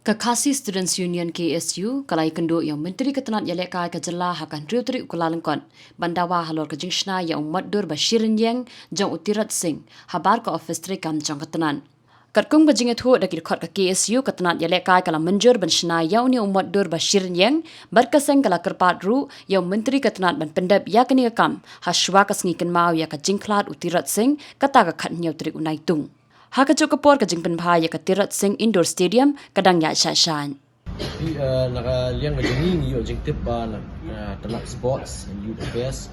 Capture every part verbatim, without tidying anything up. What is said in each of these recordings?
Ka Khasi Students Union, K S U, ka la ïakynduh ïa u Myntri ka tnat ïalehkai ka jylla ha ka hynriew tarik u Kyllalyngkot ban dawa halor ka jingshna ïa u mot dur ba shi rynïeng jong u Tirot Sing habar ka ophis treikam jong ka tnat. Katkum ka jingïathuh da ki dkhot ka K S U, ka tnat ïalehkai ka la mynjur ban shna ïa une u mot dur ba shi rynïeng, bad ka seng ka la kyrpad ruh ïa u Myntri ka tnat ban pyndep ïa kane ka kam ha shuwa ka sngi kynmaw ïa ka jingkhlad u Tirot Sing, kata ka khathynñiew tarik u Naitung. Ha kajuh ka por ka jingpynbha ïa ka Tirot Sing Indoor Stadium ka dang ïaid shah shaiñ. Ïa, eh, na ka liang ka jong ngi ngi ïoh jingtip ba na, eh, tnat Sports and Youth Affairs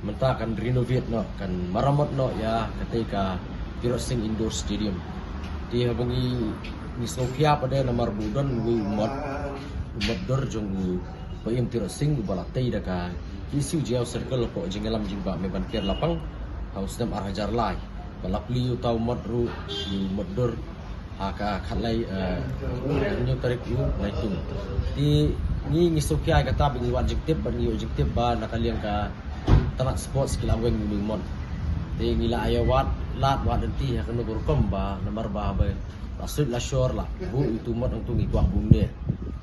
mynta kan renovate noh, kan maramot noh ïa katei ka Tirot Sing Indoor Stadium. Te haba ngi, ngi sngewkhia pat de namar ba u don uwei u mot, u mot dur jong u Bah Im Tirot Sing uba la tei da ka K S U Jaïaw Circle hapoh jingïalam jingbah Meban Kher Lapang ha u snem ar hajar lai. Ba la plie uta u mot ruh, u mot dur, ha ka khatlai, eh, hynñiew tarik u Naitung. Te ngi, ngi sngewkhia ïa kata ba ngi wad jingtip, ba ngi ïoh jingtip ba na ka liang ka tnat Sports ki la weng une u mot. Te ngi la ïa wad lad wad lynti ha kano ka rukom ba namar ba haba la suit la shor la buh ïa utu u mot hangtu ngi kwah bun ne.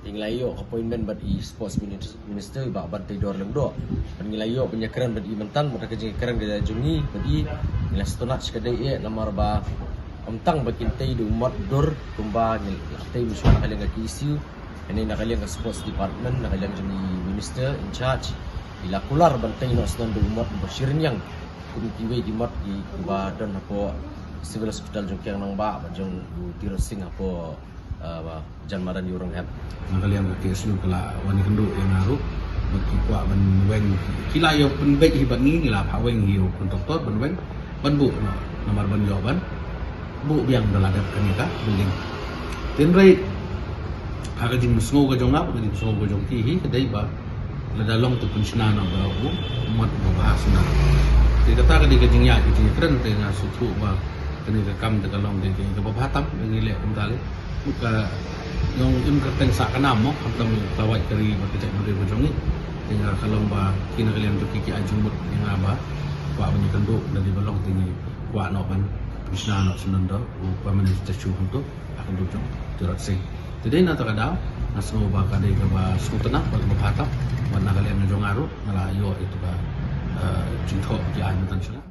Te ngi la ïoh appointment bad i Sports Minister, Minister i Bah Banteidor Lyngdoh. Bad ngi la ïoh ban ïakren bad i mynta, bad ka jingïakren ka jong ngi bad i, ngi la sngewtynnat shikatdei eh namar ba ym tang ba kin tei da u mot dur kumba ngi la tei mynshuwa na ka liang ka K S U, hynrei na ka liang ka Sports Department, na ka liang jong i Minister in charge, i la kular ban tei noh shuh da u mot ba shi rynïeng kum kiwei ki mot kiba don hapoh Civil Hospital jong Kiang Nangbah bad jong u Tirot Sing hapoh, eh, ba jan madan Ïew Rynghep. Na ka liang ka K S U ka la wan ïakynduh ïa nga ruh, bad ki kwah ban weng, ki la ïoh pynbeit hi bad ngi, ngi la phah weng hi ïa u kontraktor ban weng, ban buh noh, namar ban ïoh ban buh biang da la dep kane ka building. Hynrei ha ka jingsngew ka jong nga, ka jingsngew ka jong ki hi, ka dei ba lada long te pynshna noh ba u mot ba bha shuh na. Te kata ka dei ka jingïaid ka jingïakren, te nga sngewthuh ba kane ka kam te ka long te ka ba bha tam, ba ngi leh kumta lei. Ka long im kyrteng sah ka nam mo, khamtam ka wait ka ri bad ka jaitbynriew ka jong ngi. Te nga ka long ba kine ki liang jong ki ki ai jingmut ïa nga ba kwah ban ïakynduh, lada ba long te ngi kwah noh ban pynshna noh shuh na da u permanent statue hangto ha ka dur jong Tirot Sing. Te dei na kata ka daw nga sngew ba ka dei kaba sngewtynnat bad kaba bha tam, bad na ka liang jong nga ruh nga la ïoh ïa kata ka, eh, jingthoh ki ai mynta shuh.